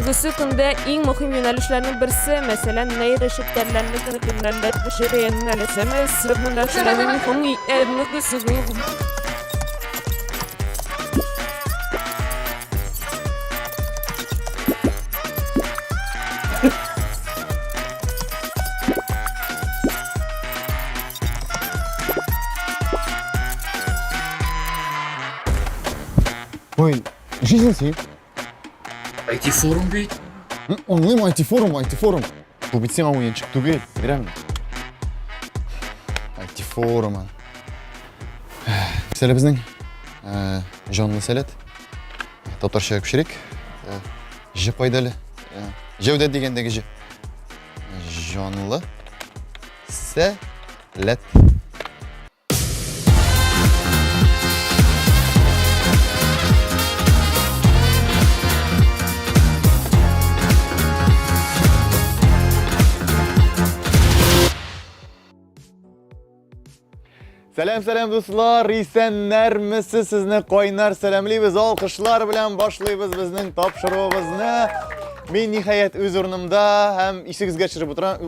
Бүгенгесе көндә иң мөһим юнәлешләрнең берсе, мәсәлән, нейрочелтәрләрне Ой, нишлисең син? IT-форум бит. Аңлыйм, IT-форум, IT-форум. Бу бит сиңа уенчык түгел, бирәм. IT-форум. Мәсәлә безнең җанлы сәләт. Татарча күчерик. Ж кайда әле? Җәүдәт дигәндәге Ж. Җанлы сәләт. Сәлам, сәлам, дуслар! Исәннәрмесез? Сезне кайнар сәламлибез. Алкышлар белән башлыйбыз безнең тапшыруыбызны. Мин ниһаять үз урынымда һәм исегезгә төшереп утырам,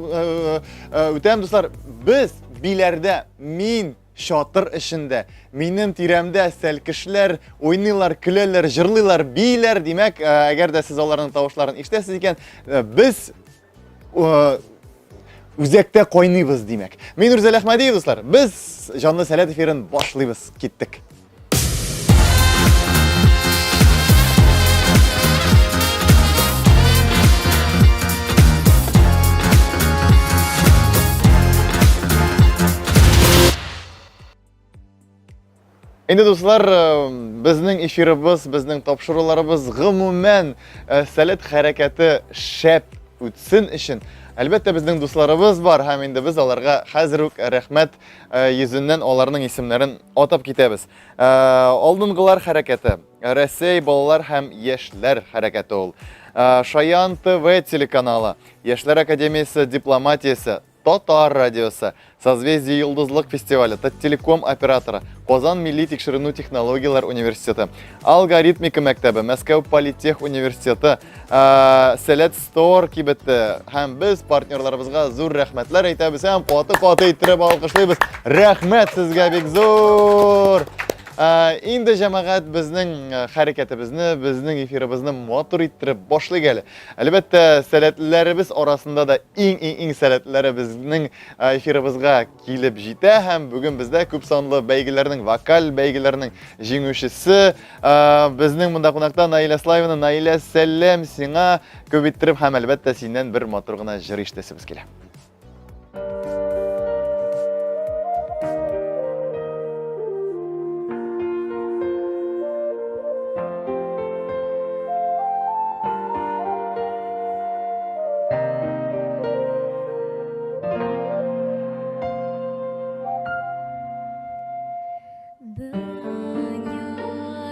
үтәм, дуслар. Без Биләрдә, мин чатыр эчендә. Минем тирәмдә сәлкешләр уйныйлар, көләләр, җырлыйлар, бииләр. Димәк, әгәр дә сез аларның тавышларын ишетәсез икән, без үзәктә кайныйбыз, димәк. Мин Рүзәл Әхмәдиев, дуслар. Без җанлы сәләт эфирын башлыйбыз. Киттек. Инде дуслар, безнең эфирыбыз, безнең тапшыруларыбыз гомумән сәләт хәрәкәте шәп үтсен өчен, әлбәттә, безнең дусларыбыз бар һәм инде без аларга хәзер үк рәхмәт йөзеннән аларның исемнәрен атап китәбез. Алдынгылар хәрәкәте, Рәсәй балалар һәм яшьләр хәрәкәте ул. Шаян ТВ телеканалы, Яшьләр академиясе дипломатиясе, Татар радиосы, Созвездие Йолдызлык фестивале, Таттелеком операторы, Казан милли тикшеренү технологияләр университеты, Алгоритмика мәктәбе, Мәскәү политех университеты, Сәләт Стор кибете һәм без партнерларыбызга зур рәхмәтләр әйтәбез һәм каты-каты иттереп алкышлыйбыз. Рәхмәт сезгә бик зур! Инде җәмәгать безнең хәрәкәтебезне, безнең эфирыбызны матур иттереп башлыйк әле. Әлбәттә, сәләтлеләребез арасында да иң-иң-иң сәләтлеләре безнең эфирыбызга килеп җитә һәм бүген бездә күп санлы бәйгеләрнең, вокаль бәйгеләрнең җиңүчесе безнең монда кунакта Наилә Славина. Наилә, сәлам сиңа күп иттереп һәм әлбәттә синнән бер матур гына җыр ишетәсебез килә. Дөнья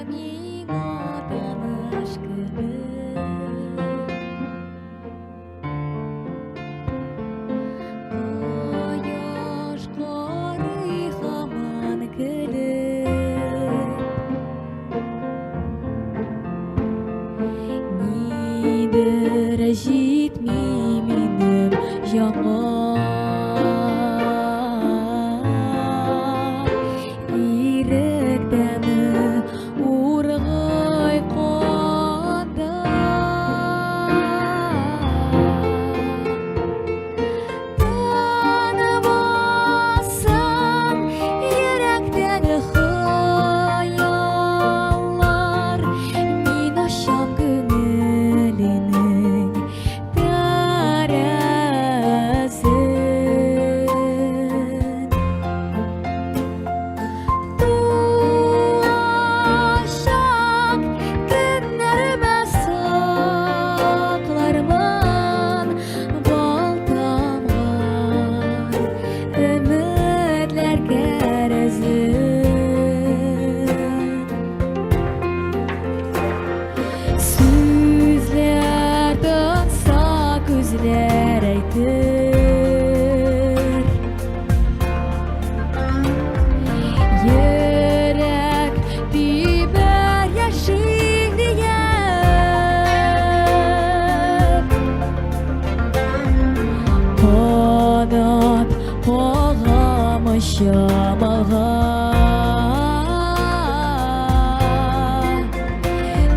миңа таныш кебек. Кояш карый һаман көлеп. Нидер җитми минем җанга. Ирек тәме ургый канда. Танымасын йөрәктәге хыяллар, мин ачам күңеленең тәрәзен. Очам алга.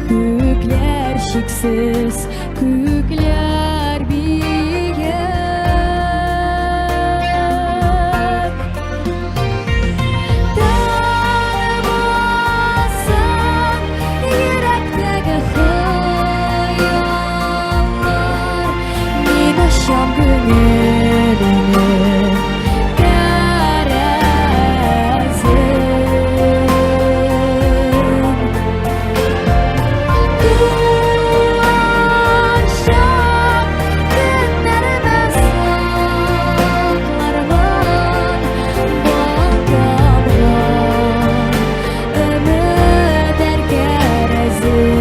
Күкләр чиксез, күкләр биек. Танымасын йөрәктәге хыяллар, Мин ачам күңелемнең тәрәзен. Туган чак көннәремә саклармын, бал тамган өмет әркәрәзен.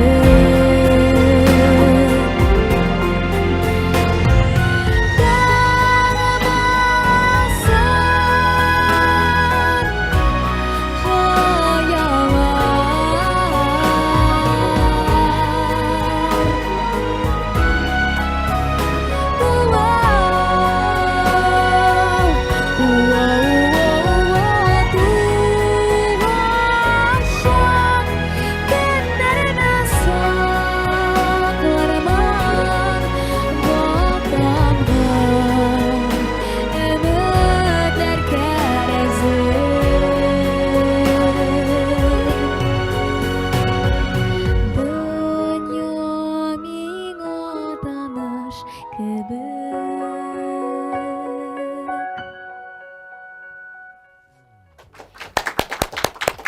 Танымасын Өметләр кәрәзе. Дөнья миңа таныш кебек.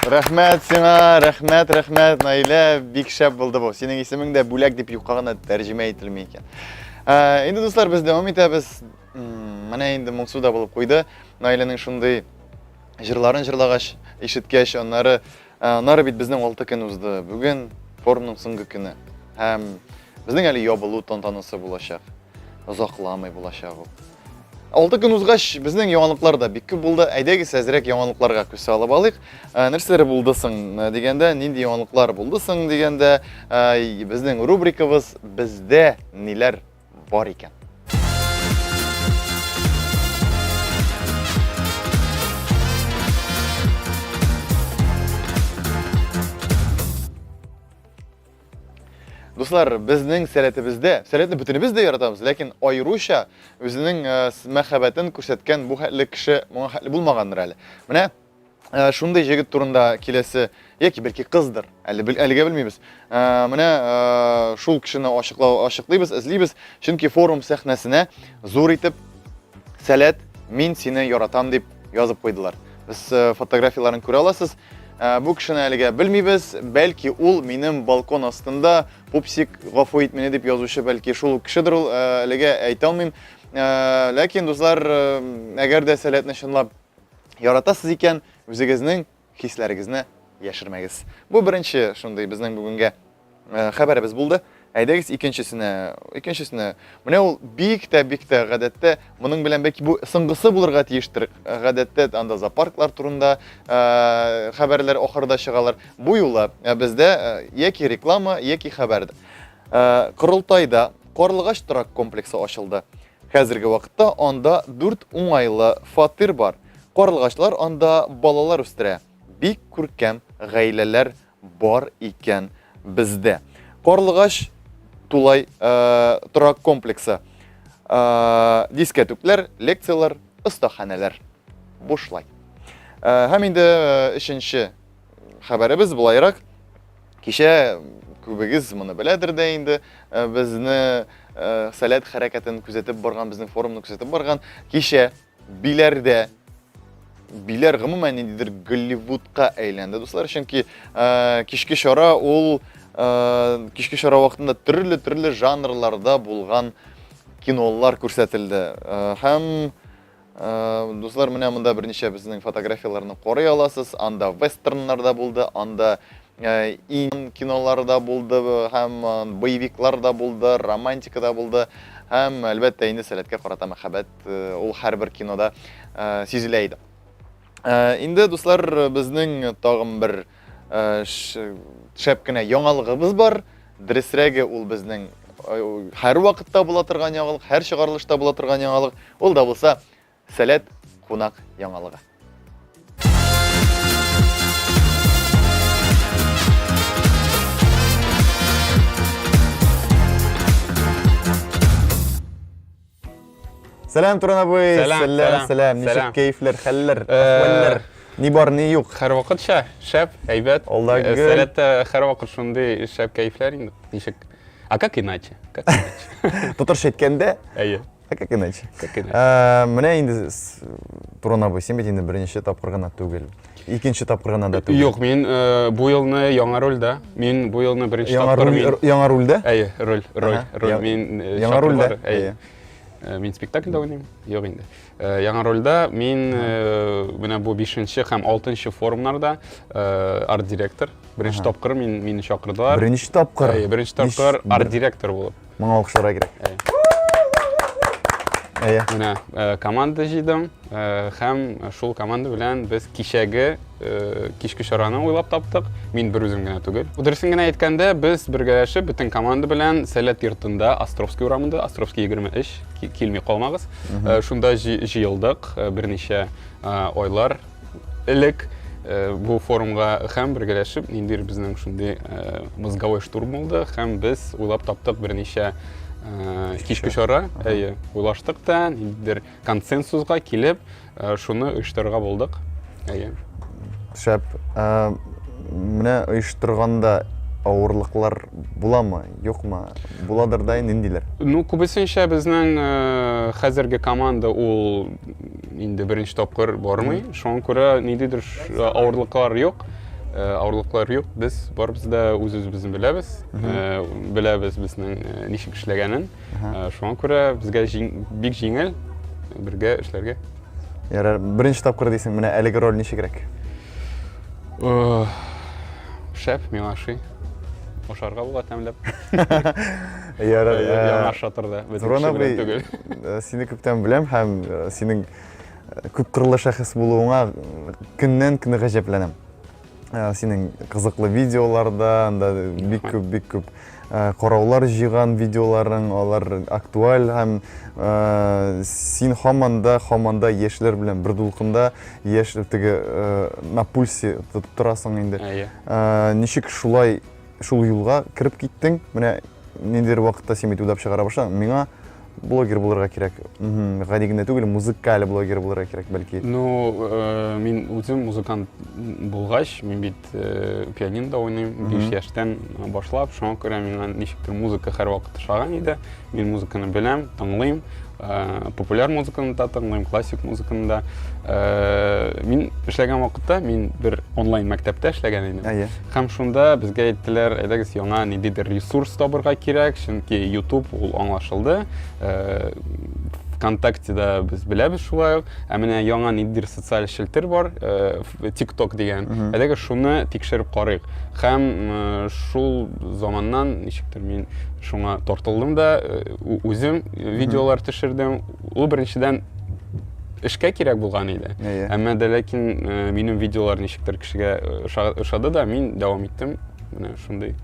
Рәхмәт сиңа, рәхмәт, рәхмәт, Наилә, бик шәп булды бу. Синең исемең дә бүләк дип юкка гына тәрҗемә ителми икән. Ә, инде дуслар, без дәвам итәбез. Менә инде моңсу да булып куйды. Наиләнең шундый җырларын җырлагач, ишеткәч, аннары Ә, аннары бит безнең 6 көн узды. Бүген форумның соңгы көне. Һәм безнең әле ябылу тантанасы булачак. Озакламый булачак ул. 6 көн узгач, безнең яңалыклар да бик күп булды. Әйдәгез, әзрәк яңалыкларга күз салып алыйк. Ә, нәрсәләр булды соң э, дигәндә, нинди яңалыклар булды соң дигәндә, э, безнең рубрикабыз Бездә ниләр бар икән. Дуслар, безнең сәләтебездә, сәләтне бөтенебез дә яратабыз, ләкин аеруча үзенең э, мәхәббәтен күрсәткән бу хәтле кеше моңа хәтле булмагандыр әле. Менә Э, шундый җегет турында киләсе яки бәлки кыздыр, әле әлегә белмибез. Э, менә э, шул кешене ачыклау ачыклыйбыз, эзлибез, чөнки форум сәхнәсенә зур итеп Сәләт, мин сине яратам дип язып куйдылар. Без фотографияләрен күрә аласыз. Бу кешене әлегә белмибез, бәлки ул минем балкон астында пупсик гафу ит мине дип язучы, бәлки шул кешедер ул, әлегә әйтә алмыйм. Ләкин, дуслар, әгәр дә Сәләтне чынлап Яратасыз икән, үзегезнең хисләрегезне яшермәгез. Бу беренче шундый безнең бүгенгә э, хәбәребез булды. Әйдәгез икенчесенә, икенчесенә. Менә ул бик тә, бик тә гадәттә, моның белән бәлки бу соңгысы булырга тиештер. Гадәттә анда зоопарклар турында э, хәбәрләр ахырда чыгалар. Бу юлы э, бездә э, яки реклама, яки хәбәр. Э, Корылтайда Карлыгач торак комплексы ачылды. Хәзерге вакытта анда дүрт уңайлы фатир бар. Карлыгачлар анда балалар үстерә. Бик күркәм гаиләләр бар икән бездә. Карлыгач тулай э, торак комплексы. Э, дискәтүкләр, лекцияләр, остаханәләр. Бушлай. Э, һәм инде э, өченче хәбәребез болайрак. Кичә күбегез моны беләдер дә инде, э, безне э, Сәләт хәрәкәтен күзәтеп барган, безнең форумны күзәтеп барган. Кичә Биләрдә Биләр гомумән ниндидер Голливудка әйләнде, дуслар, чөнки э, кичке чара ул кичке чара вакытында төрле-төрле жанрларда булган кинолар күрсәтелде. Һәм Э, дуслар, менә монда берничә безнең фотографияләрне карый аласыз. Анда вестерннар да булды, анда э, ин кинолары да булды һәм э, боевиклар да булды, романтика да булды. Һәм әлбәттә инде сәләткә карата мәхәббәт ул һәрбер кинода сизелә иде. Инде, дуслар, безнең тагын бер шәп кенә яңалыгыбыз бар. Дөресрәге, ул безнең һәр вакытта була торган яңалык, һәр чыгарылышта була торган яңалык. Ул да булса Сәләт кунак яңалыгы. Сәлам, Туран абый! Сәлам, Сәлам, сәлам. Ничек сәлам. кәефләр, хәлләр, әхвәлләр? Ни бар, ни юк? Һәрвакытча шәп, әйбәт. Алла гел. Сәләттә һәрвакыт шундый шәп кәефләр инде. Ничек? А как иначе? Как иначе? Татарча әйткәндә, Әйе. а как иначе? Как иначе? Менә инде Туран абый, син бит инде беренче тапкыр гына түгел. Икенче тапкыр гына да түгел. Юк, мин бу елны яңа рольдә. Мин бу елны беренче Яңа тапкыр роль, мин яңа рольдә? Әйе, роль, роль, роль. Мин Яңа рольдә. чакырдылар, Әйе. Мин спектакльдә уйныйм. Юк инде. Яңа рольдә мин менә бу 5 һәм 6 форумнарда арт-директор. Беренче тапкыр мин мине чакырдылар. Беренче тапкыр. Әйе, беренче тапкыр арт-директор булып. Моңа алкышларга кирәк. Әйе. Әйе. Менә команда җыйдым һәм шул команда белән без кичәге кичке чараны уйлап таптык. Мин бер үзем генә түгел. Дөресен генә әйткәндә, без бергәләшеп бөтен команда белән Сәләт йортында, Островский урамында, Островский 23, килми калмагыз. Шунда җыелдык берничә айлар элек бу форумга һәм бергәләшеп ниндидер безнең шундый мозговой штурм булды һәм без уйлап таптык берничә кичке чара. Әйе, уйлаштык та, ниндидер консенсуска килеп, шуны оештырырга булдык. Әйе. Шәп. Менә оештырганда авырлыклар буламы, юкмы? Буладыр да инде, ниндиләр? Ну, күбесенчә безнең хәзерге команда ул инде беренче тапкыр бармый. Шуңа күрә ниндидер авырлыклар юк. Авырлыклар юк. Без барыбыз да үз-үзебезне беләбез. Беләбез безнең ничек эшләгәнен. Шуңа күрә безгә бик җиңел бергә эшләргә. Ярар, беренче тапкыр дисең, менә әлеге роль ничегрәк? Шәп, миңа ошый. Ашарга була тәмләп. Ярар. Яңа шатырда. Туран абый, сине күптән беләм һәм синең күпкырлы шәхес булуыңа көннән-көн гаҗәпләнәм. Синең кызыклы видеоларда, анда бик күп, бик күп караулар җыйган видеоларың, алар актуаль һәм син һаман да, һаман да яшьләр белән бер дулкында, яшь теге на пульсе тотып торасың инде. Ничек шулай шул юлга кереп киттең? Менә ниндидер вакытта син бит уйлап чыгара башладың. Миңа блогер булырга кирәк. Гади генә түгел, музыкаль блогер булырга кирәк, бәлки. Ну, мин үзем музыкант булгач, мин бит пианинода уйныйм, 5 яшьтән башлап, шуңа күрә миңа ничектер музыка һәрвакыт ошаган иде. Мин музыканы беләм, тыңлыйм, популяр музыканы да тыңлыйм, классик музыканы да. Мин эшләгән вакытта мин бер онлайн мәктәптә эшләгән идем. Әйе. Һәм шунда безгә әйттеләр, әйдәгез, яңа ниндидер ресурс табырга кирәк, чөнки YouTube ул аңлашылды. ВКонтактеда без беләбез шулай ук. Ә менә яңа ниндидер социаль челтер бар, TikTok дигән. Әйдәгез, шуны тикшереп карыйк. Һәм шул заманнан ничектер мин шуңа тартылдым да, үзем видеолар төшердем. Ул беренчедән эшкә кирәк булган иде. Әмма дә ләкин минем видеолар ничектер кешегә ошады да, мин дәвам иттем. Менә шундый.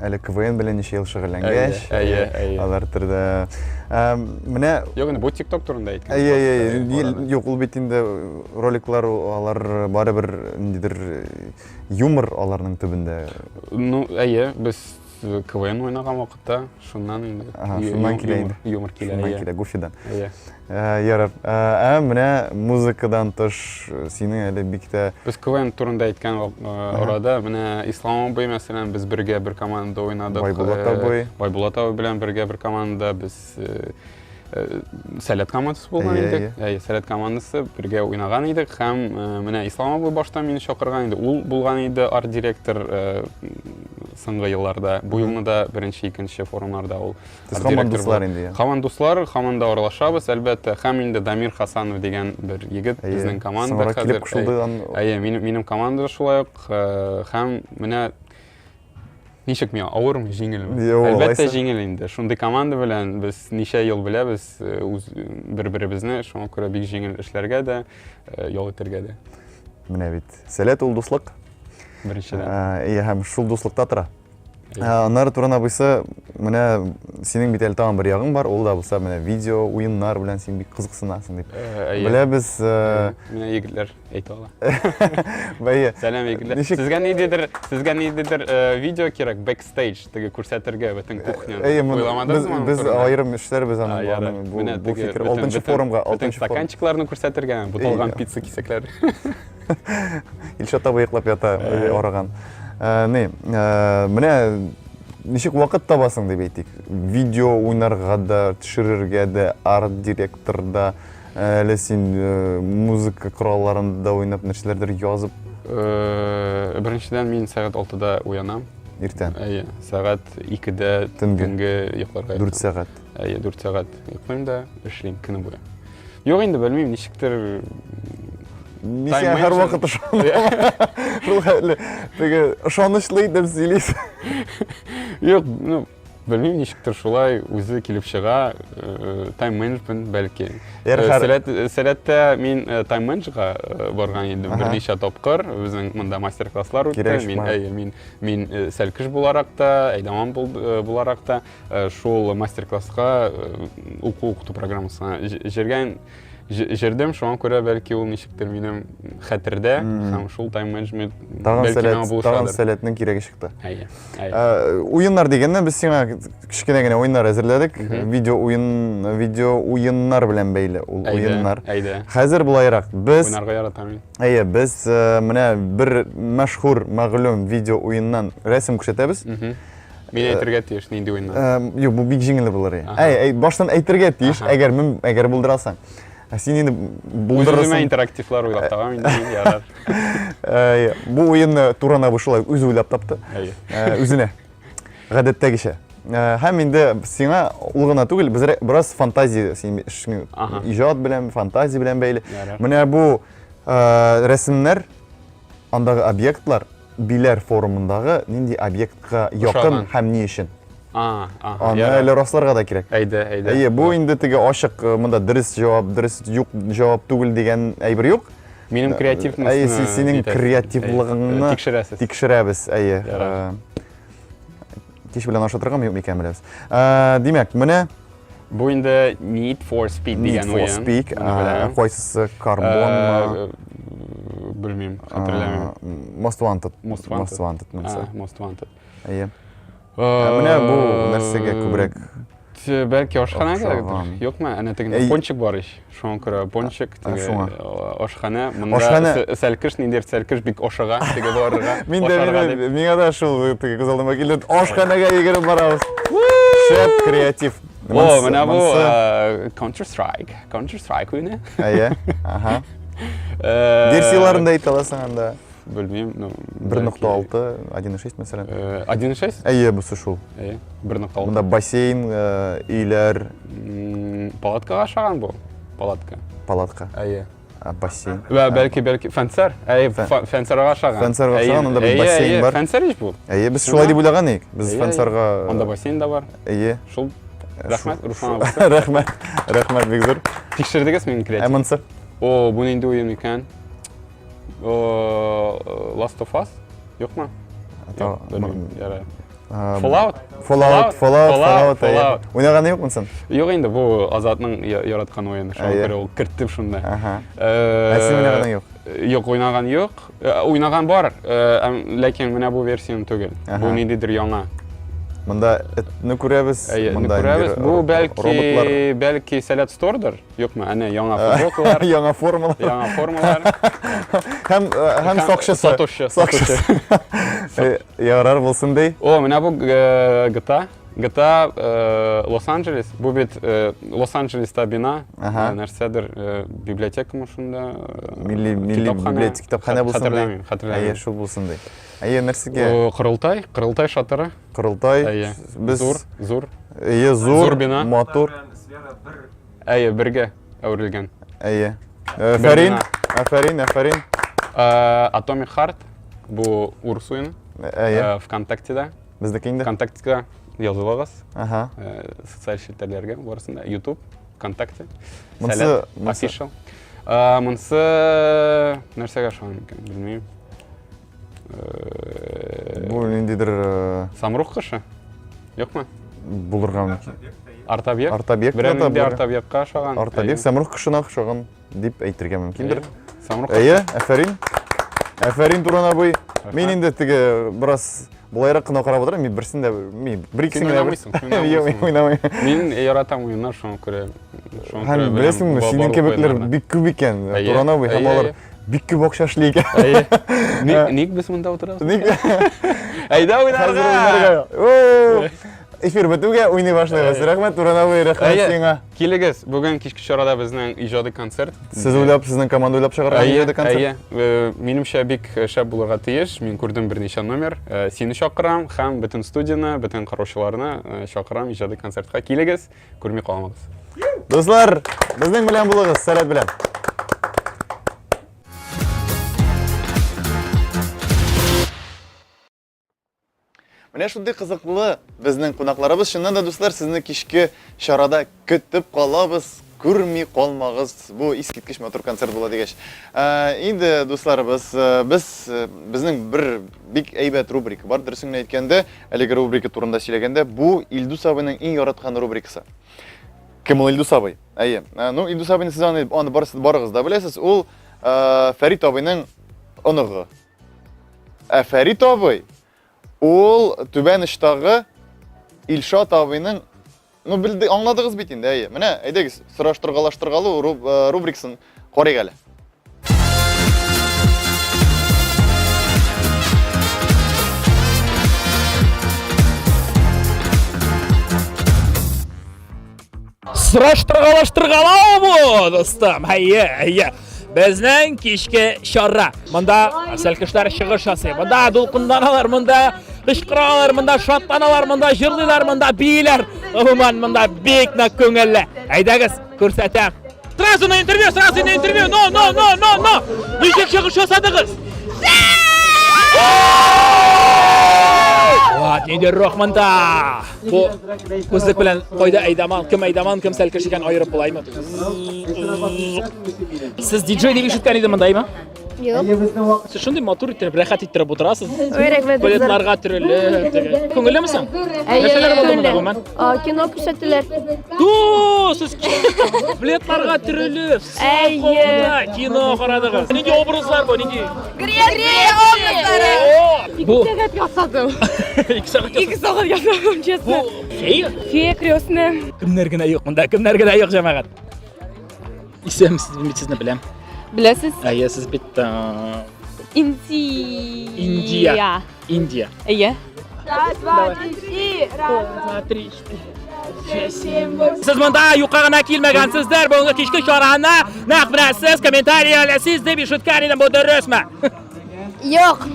Әле КВН белән ничә ел шөгыльләнгәч, әйе, әйе. Алар төрдә. Менә Юк, инде бу TikTok турында әйткән. Әйе, әйе, әйе. Юк, ул бит инде роликлар, алар барыбер ниндидер юмор аларның төбендә. Ну, әйе, без КВН уйнаган вакытта шуннан инде. Ага, шуннан килә инде. Юмор килә. Шуннан килә, Гуфидан. Әйе. Ярар. Ә менә музыкадан тыш синең әле бик тә Без КВН турында әйткән арада, менә Ислам абый, мәсәлән, без бергә бер командада уйнадык. Байбулат абый. Байбулат абый белән бергә бер командада без Сәләт командасы булган идек. Әйе, Сәләт командасы бергә уйнаган идек һәм менә Ислам абый башта мине чакырган иде. Ул булган иде арт-директор соңгы елларда. Бу елны да беренче, икенче форумнарда ул Сез һаман дуслар инде. Һаман дуслар, һаман да аралашабыз, әлбәттә. Һәм инде Дамир Хасанов дигән бер егет безнең команда хәзер. Әйе, минем командада шулай ук. Һәм менә ничек миңа, авырмы, җиңелме? Әлбәттә, җиңел инде. Шундый команда белән без ничә ел беләбез үз бер-беребезне, шуңа күрә бик җиңел эшләргә дә, ял итәргә дә. Менә бит. Сәләт ул дуслык. Беренчедән. Әйе, һәм шул дуслыкта тора. Аннары Туран абыйсы, менә синең бит әле тагын бер ягың бар, ул да булса менә видео уеннар белән син бик кызыксынасың дип. Беләбез. Менә егетләр әйтә ала. Бәйе. Сәлам егетләр. Сезгә ниндидер, сезгә ниндидер видео кирәк, бэкстейдж теге күрсәтергә бөтен кухняны. Әйе, без без аерым эшләрбез аны. Бу бу фикер алтынчы форумга, алтынчы стаканчикларны күрсәтергә, буталган пицца кисәкләре. Илшат абый йоклап ята, арыган. Э, не, э, менә ничек вакыт табасың дип әйтик. Видео уйнарга да, төшерергә дә, арт-директор да, әле син э, музыка коралларында да уйнап, нәрсәләрдер язып. Беренчедән мин сәгать 6-да уянам. Иртән. Әйе, сәгать 2-дә төнге йокларга. 4 сәгать. Әйе, 4 сәгать йоклыйм да, эшлим көне буе. Юк инде, белмим, ничектер Мин сиңа һәрвакыт ышанам. Шул хәтле теге ышанычлы итеп сөйлисең. Юк, ну, белмим, ничектер шулай үзе килеп чыга, э, тайм-менеджмент бәлки. Э, сәләт, сәләттә мин э, тайм-менеджерга барган идем берничә тапкыр. Безнең монда мастер-класслар үтте. Мин, әйе, мин, мин сәлкеш буларак та, әйдаман буларак та Шул мастер-класска уку укыту программасына җиргән җирдем, шуңа күрә бәлки ул ничектер минем хәтердә һәм шул тайм-менеджмент тагын сәләт, тагын сәләтнең кирәге чыкты. Әйе. Уеннар дигәннән без сиңа кечкенә генә уеннар әзерләдек. Видео уен, видео уеннар белән бәйле ул уеннар. Әйдә. Хәзер болайрак. Без Уйнарга яратам мин. Әйе, без менә бер мәшһүр, мәгълүм видео уеннан рәсем күрсәтәбез. Мин әйтергә тиеш, нинди уеннар? Юк, бу бик җиңел булыр. Әй, әй, баштан әйтергә тиеш, әгәр мем, әгәр булдырасаң. Ә син инде булдырырсың. Үземә интерактивлар уйлап табам инде, мин ярар. Әй, бу уенны Туран абый шулай үзе уйлап тапты. Әйе. Үзенә. Гадәттәгечә. Һәм инде сиңа ул гына түгел, без бераз фантазия, син эшең иҗат белән, фантазия белән бәйле. Менә бу рәсемнәр, андагы объектлар Биләр форумындагы нинди объектка якын һәм ни өчен? А, ага. Аны әле расларга да кирәк. Әйдә, әйдә. Әйе, бу инде теге ачык, э, монда дөрес җавап, дөрес юк җавап түгел дигән әйбер юк. Минем креативностьны Әйе, синең креативлыгыңны тикшерәсез. Тикшерәбез, әйе. Э, кич белән ашатыргамы юк микән беләбез. Э, димәк, менә Бу инде Need for Speed дигән уен. Need for Speed, кайсысы карбонмы? Белмим, хәтерләмим. Most Wanted. Most Wanted. Most Wanted монысы. Most Wanted. Әйе. Менә бу нәрсәгә күбрәк Бәлки ашханә кирәктер. Юкмы? Әнә тегендә пончик бар ич. Шуңа күрә пончик, теге ашханә. Монда сәлкеш, ниндидер сәлкеш бик ашыга, теге барырга. Мин дә миңа да шул теге күз алдыма килде. Ашханәгә йөгереп барабыз. Шәп креатив. О, менә бу Counter Strike, Counter Strike уены. Әйе. Аһа. Версияларын да әйтә аласың анда. Белмим, ну. 1.6, 1.6 мәсәлән. 1.6? Әйе, бусы шул. Әйе, 1.6. Монда бассейн, өйләр. Палаткага ошаган бу. Палатка. Палатка. Әйе. Бассейн. Вә бәлки, бәлки фәнсәр. Әйе, фәнсәргә ошаган. Фәнсәргә ошаган, анда бер бассейн бар. Фәнсәр ич бу. Әйе, без шулай дип уйлаган идек. Без фәнсәргә Анда бассейн да бар. Әйе. Шул. Рәхмәт, Руслан абый. Рәхмәт. Рәхмәт бик зур. Тикшердегез минем креатив. Ә монысы? О, бу нинди уен икән? Last of Us? Юкмы? Юк, белмим. Ярар. Fallout? Fallout, Fallout, Fallout. Fallout. Уйнаганы юк монсын? Юк инде, бу Азатның яраткан уены. Шуңа күрә ул керттем шунда. Ага. Ә син уйнаганың юк? Юк, уйнаган юк. Уйнаган бар, ләкин менә бу версияне түгел. Бу ниндидер яңа. Монда этне күрәбез, монда күрәбез. Бу бәлки, бәлки Сәләт Стордыр. Юкмы? Әнә яңа футболкалар. Яңа формалар. Яңа формалар. Һәм һәм сакчысы. Сатучы. Сакчысы. Ярар булсын ди. О, менә бу GTA. GTA Лос-Анджелес. Бу бит Лос-Анджелеста бина. Нәрсәдер библиотекамы шунда? Милли милли библиотека китапханә булсын ди. Хәтерләмим, хәтерләмим. Әйе, шул булсын ди. Әйе, нәрсәгә? Корылтай, Корылтай шатыры. Корылтай. Без зур, зур. Әйе, зур. Зур бина. Матур. Әйе, бергә әверелгән. Әйе. Әфәрин, әфәрин, әфәрин. Atomic Heart бу урыс уены. Әйе. ВКонтактеда. Безнеке инде. ВКонтактега язылыгыз. Ага. Социаль челтәрләргә барысында YouTube, ВКонтакте. Монсы official. Монсы нәрсәгә ошаган икән, белмим. Бу ниндидер Самрук кошы? Юкмы? Булырга мөмкин. Арт-объект? Арт-объект Берәр нинди арт-объектка охшаган. Арт-объект Самрук кошына охшаган дип әйтергә мөмкиндер. Самрук. Әйе, афәрин. Афәрин, Туран абый. Мин инде теге бераз болайрак кына карап утырам, мин берсен дә мин бер икесен генә уйнамыйсың. Юк, мин уйнамыйм. Мин яратам уеннар, шуңа күрә. Һәм беләсеңме, синең кебекләр бик күп икән, Туран абый, һәм алар бик күп акча эшли икән. Әйе. Ник, ник без монда утырабыз? Ник? Әйдә уйнарга! Эфир бетүгә уйный башлыйбыз. Рәхмәт, Туран абый, рәхмәт сиңа. Килегез, бүген кичке чарада безнең иҗади концерт. Сез уйлап, сезнең команда уйлап чыгарган иҗади концерт? Әйе, әйе. Минемчә бик шәп булырга тиеш. Мин күрдем берничә номер. Сине чакырам һәм бөтен студияне, бөтен караучыларны чакырам иҗади концертка. Килегез. Күрми калмагыз. Дуслар, безнең белән булыгыз, сәләт белән. Менә шундый кызыклы безнең кунакларыбыз. Чыннан да, дуслар, сезне кичке чарада көтеп калабыз. Күрми калмагыз. Бу искиткеч матур концерт була дигәч. Ә, инде, дусларыбыз, э, без э, безнең бер бик әйбәт рубрика бар. Дөресен генә әйткәндә, Әлеге рубрика турында сөйләгәндә, бу Илдус абыйның иң яраткан рубрикасы. Кем ул Илдус абый? Әйе. Э, ну, Илдус абыйны сез аны, аны барысы, барыгыз да беләсез. Ул э, Фәрит абыйның оныгы. Ә Фәрит абый ул Түбән очтагы Илшат абыйның Ну, белде, аңладыгыз бит инде, әйе. Менә, әйдәгез, сораштыргалаштыргалу э, рубрикасын карыйк әле. Сораштыргалаштыргалау бу, дустым. Әйе, әйе. Безнең кичке чара. Монда сәлкешләр чыгыш ясый. Монда дулкынланалар, монда кычкыралар, монда шатланалар, монда җырлыйлар, монда бииләр. Гомумән, монда бик нык күңелле. Әйдәгез, күрсәтәм. Сразу на интервью, сразу на интервью. Но, но, но, но, но. Ничек чыгыш ясадыгыз? Вот, нинди рух монда. Бу күзлек белән кайда әйдаман, кем әйдаман, кем сәлкеш икән аерып булаймы? Сез диджей дип ишеткән идем монда, әйме? Юк. Сез шундый матур иттереп, рәхәт иттереп утырасыз. Рәхмәт. Билетларга төрелеп, теге. Күңеллеме соң? Әйе, Нәрсәләр булды монда гомумән? Кино күрсәттеләр. Ту, сез билетларга төрелеп, Әйе. кино карадыгыз. Нинди образлар бу, нинди? Греция образлары. Бу Сәгать ясадым. Ике сәгать Ике сәгать ясадым, честно. Бу фея? Фея крестная. Кемнәр генә юк монда, кемнәр генә юк, җәмәгать. Исәнмесез, мин бит сезне беләм. Беләсез? Әйе, сез бит Индия. Индия. Индия. Әйе. Раз, два, три, четыре. Раз, два, три, четыре. Сез монда юкка гына килмәгәнсездер. Бүгенге кичке чараны нәкъ менә сез комментарияләсез дип ишеткән идем. Бу дөресме? Юк.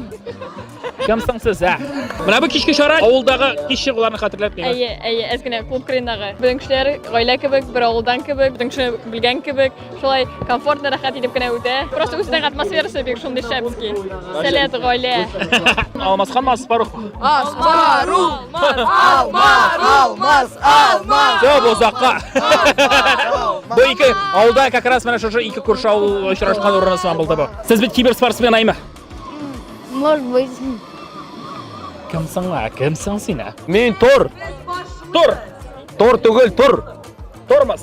Кем соң сез, ә? Менә бу кичке чара авылдагы кич чыгуларны хәтерләтмиме? Әйе, әйе, әз генә клуб кырыендагы. Бөтен кешеләр гаилә кебек, бер авылдан кебек, бөтен кеше белгән кебек, шулай комфортно, рәхәт итеп кенә үтә. Просто үзенең атмосферасы бик шундый шәпский. Сәләт, гаилә. Алмасханмы, Аспарух? Аспарух! Алмаз! Алмаз! Алмаз! Все, бу озакка. Бу ике авылда как раз менә шушы ике күрше авыл очрашкан урыны сыман булды бу. Сез бит киберспортсмен, әйме? Может быть. Кем соң, ә? Кем соң син, ә? Мин Тор. Тор. Тор түгел, Тор. Тормоз.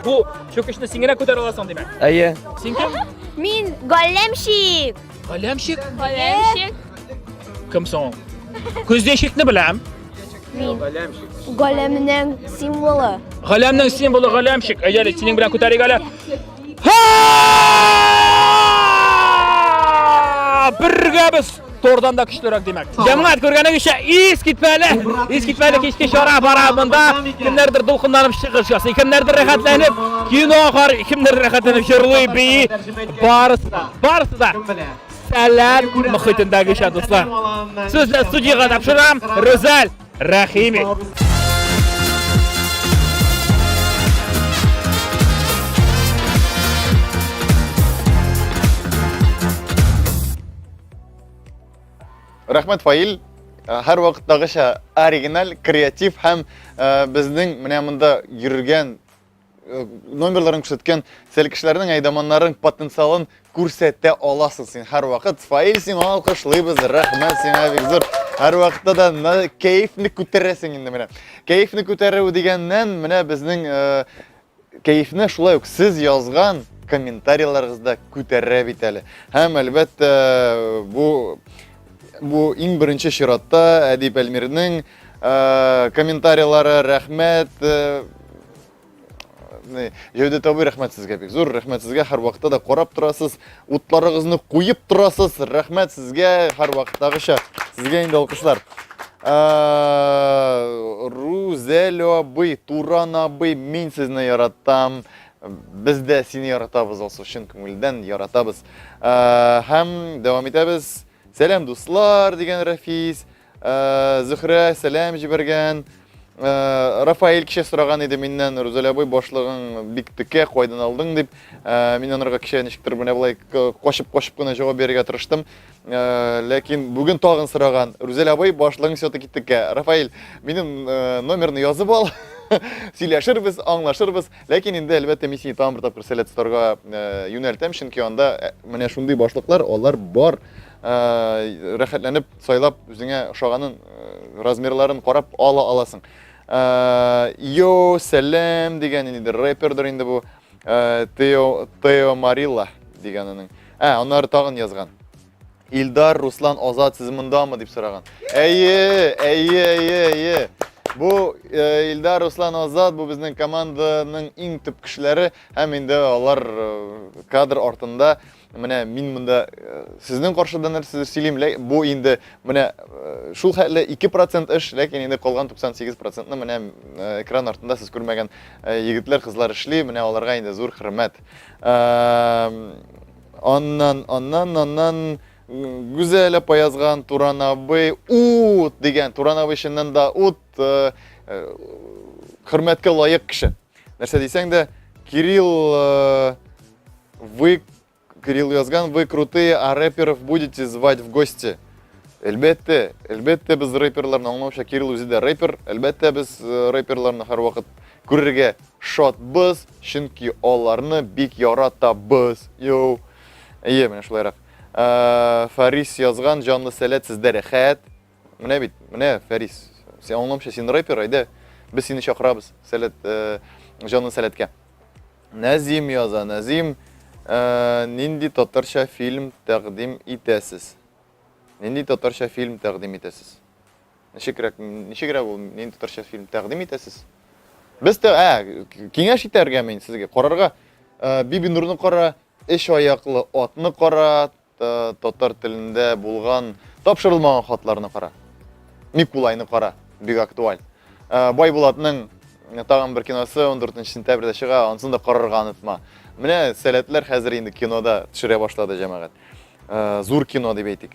Бу чүкечне син генә күтәрә аласың, димәк. Әйе. Син кем? Мин големщик. Големщик? Големщик. Кем соң ул? Күздәшикне беләм. Мин. Големнең символы. Големнең символы големщик. Әйдә, синең белән күтәрик әле. Бергә без Тордан да көчлерәк димәк. Җәмәгать күргәнегезчә, искитмәле, искитмәле кичке чара бара монда. Кемнәрдер дулкынланып чыгыш ясый, кемнәрдер рәхәтләнеп кино карый, кемнәрдер рәхәтләнеп җырлый, бии. Барысы да, барысы да сәләт мөхитендәгечә, дуслар. Сүзне студиягә тапшырам. Рүзәл Рәхими. Рәхмәт, Фаил. Э, һәр вакыттагыча оригиналь, креатив һәм э, безнең менә монда йөргән э, номерларын күрсәткән сәлкешләрнең, әйдаманнарның потенциалын күрсәтә аласың син һәрвакыт. Фаил, сиңа алкышлыйбыз, рәхмәт сиңа бик зур. Һәрвакытта да кәефне күтәрәсең инде менә. Кәефне күтәрү дигәннән, менә безнең э, кәефне шулай ук сез язган комментарийларыгыз да күтәрә бит әле. Һәм әлбәттә бу бу иң беренче чиратта Әдип Әлмирнең э, комментарийлары, рәхмәт э, Җәүдәт абый, рәхмәт сезгә бик зур, рәхмәт сезгә, һәрвакытта да карап торасыз, утларыгызны куеп торасыз, рәхмәт сезгә, һәрвакыттагыча, сезгә инде алкышлар. Рузель абый, Туран абый, мин сезне яратам. Без дә сине яратабыз, Алсу, чын күңелдән яратабыз. Һәм дәвам итәбез. Сәлам, дуслар, дигән Рафис. Зөхрә сәлам җибәргән. Рафаэль кичә сораган иде миннән, Рузәл абый, башлыгың бик текә, кайдан алдың дип. Мин анарга кичә ничектер менә болай качып-качып кына җавап бирергә тырыштым. Ләкин бүген тагын сораган, Рузәл абый, башлыгың все-таки текә. Рафаэль, минем номерны язып ал. Сөйләшербез, аңлашырбыз. Ләкин инде, әлбәттә, мин сине тагын бер тапкыр Сәләт Старга юнәлтәм, чөнки анда менә шундый башлыклар, алар бар. Рәхәтләнеп сайлап, үзеңә ошаганын, размерларын карап ала аласың. Йо, сәлам дигән инде рэпердыр инде бу. Тео, Тео Марилла дигән аның. Ә, аннары тагын язган. Илдар, Руслан, Азат, сез мондамы дип сораган. Әйе, әйе, әйе, әйе. Бу Илдар, Руслан, Азат, бу безнең команданың иң төп кешеләре һәм инде алар кадр артында. Менә мин монда сезнең каршыда нәрсәдер сөйлим, бу инде менә шул хәтле 2% эш, ләкин инде калган 98%-ны менә экран артында сез күрмәгән егетләр, кызлар эшли, менә аларга инде зур хөрмәт. Аннан, аннан, аннан Гүзәл апа язган Туран абый ут дигән. Туран абый чыннан да ут, хөрмәткә лаек кеше. Нәрсә дисәң дә, Кирилл Вы, Кирилл язган, вы крутые, а рэперов будете звать в гости? Әлбәттә, әлбәттә без рэперларны аңламыйча, Кирилл үзе дә рэпер, әлбәттә без э, рэперларны һәрвакыт күрергә шатбыз, чөнки аларны бик яратабыз. Йоу. Әйе, менә шулайрак. Э, Фарис язган, җанлы сәләт сездә рәхәт. Менә бит, менә Фарис, син аңламыйча, син рэпер, әйдә, без сине чакырабыз, сәләт, э, җанлы сәләткә. Нәзим яза. Нәзим, э, нинди татарча фильм тәкъдим итәсез? Нинди татарча фильм тәкъдим итәсез? Ничегрәк, ничегрәк ул, нинди татарча фильм тәкъдим итәсез? Без тә, ә, киңәш итәргә мин сезгә, карарга. Э, Бибинурны кара, өч аяклы атны кара, татар телендә булган тапшырылмаган хатларны кара. Микулайны кара, бик актуаль. Э, Байбулатның тагын бер киносы 14 сентябрьдә чыга, анысын да карарга онытма. Менә сәләтләр хәзер инде кинода төшерә башлады җәмәгать. Э, зур кино дип әйтик.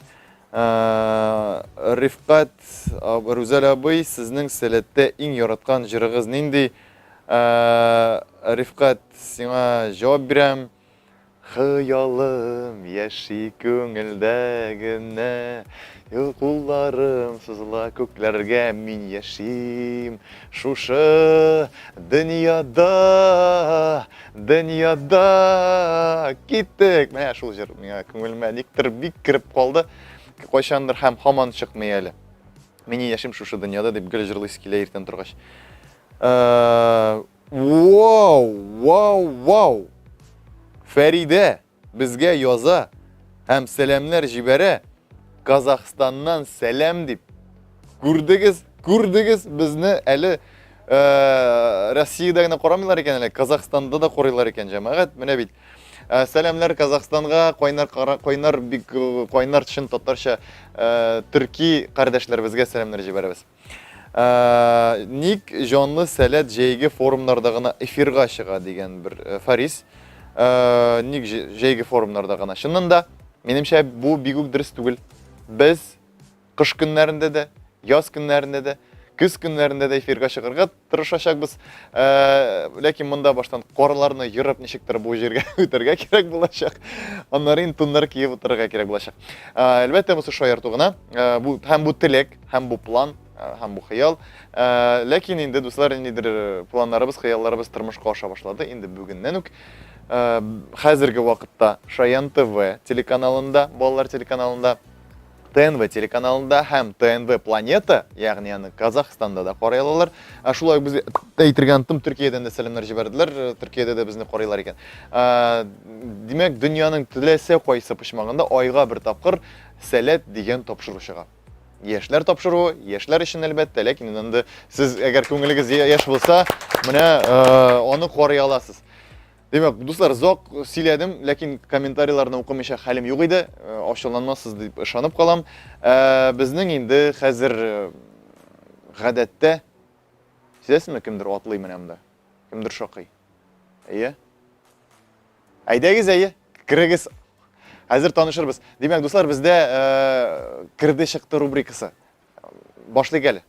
Э, Рифкать Рүзәл абый, сезнең сәләттә иң яраткан җырыгыз нинди? Рифкать, сиңа җавап бирәм. Хыялым яши күңелдә генә, Кулларым сузыла күкләргә, мин яшим шушы дөньяда, дөньяда. Киттек! Менә шул җыр миңа күңелемә никтер бик кереп калды. Кайчандыр һәм һаман чыкмый әле. Мин яшим шушы дөньяда дип гел җырлыйсы килә иртән торгач. Э, Вау, вау, вау! Фәридә безгә яза һәм сәламнәр җибәрә. Казахстаннан сәлам дип. Күрдегез, күрдегез безне әле э, Россиядә генә карамыйлар икән әле, Казахстанда да карыйлар икән җәмәгать. Менә бит. Э, сәламнәр Казахстанга, кайнар кайнар бик э, кайнар чын татарча э, төрки кардәшләребезгә сәламнәр җибәрәбез. Э, ник җанлы сәләт җәйге форумнарда гына эфирга чыга дигән бер э, Фарис. Э, ник җәйге форумнарда гына? Чыннан да, минемчә, бу бик үк дөрес түгел. Без кыш көннәрендә дә, яз көннәрендә дә, көз көннәрендә дә эфирга чыгарга тырышачакбыз. Ләкин монда баштан карларны ерып ничектер бу җиргә үтәргә кирәк булачак. Аннары инде туннар киеп утырырга кирәк булачак. Әлбәттә, бусы шаярту гына. Бу һәм бу теләк, һәм бу план. һәм бу хыял. Ләкин инде, дуслар, ниндидер планнарыбыз, хыялларыбыз тормышка аша башлады. Инде бүгеннән үк хәзерге вакытта Шаян ТВ телеканалында, балалар телеканалында, ТНВ телеканалында һәм ТНВ Планета, ягъни аны Казахстанда да карый алалар. Ә шулай ук без әйтергә оныттым, Төркиядән дә сәламнәр җибәрделәр, Төркиядә дә безне карыйлар икән. Димәк, дөньяның теләсә кайсы почмагында айга бер тапкыр Сәләт дигән тапшыру чыга. Яшьләр тапшыруы, яшьләр өчен әлбәттә, ләкин инде сез әгәр күңелегез яшь булса, менә аны карый аласыз. Димәк, дуслар, озак сөйләдем, ләкин комментарийларны укымыйча хәлем юк иде. Ачуланмассыз дип ышанып калам. Безнең инде хәзер гадәттә сизәсезме, кемдер атлый менә монда. Кемдер шакый. Әйе. Әйдәгез, әйе, керегез. Хәзер танышырбыз. Димәк, дуслар, бездә керде чыкты рубрикасы. Башлыйк әле.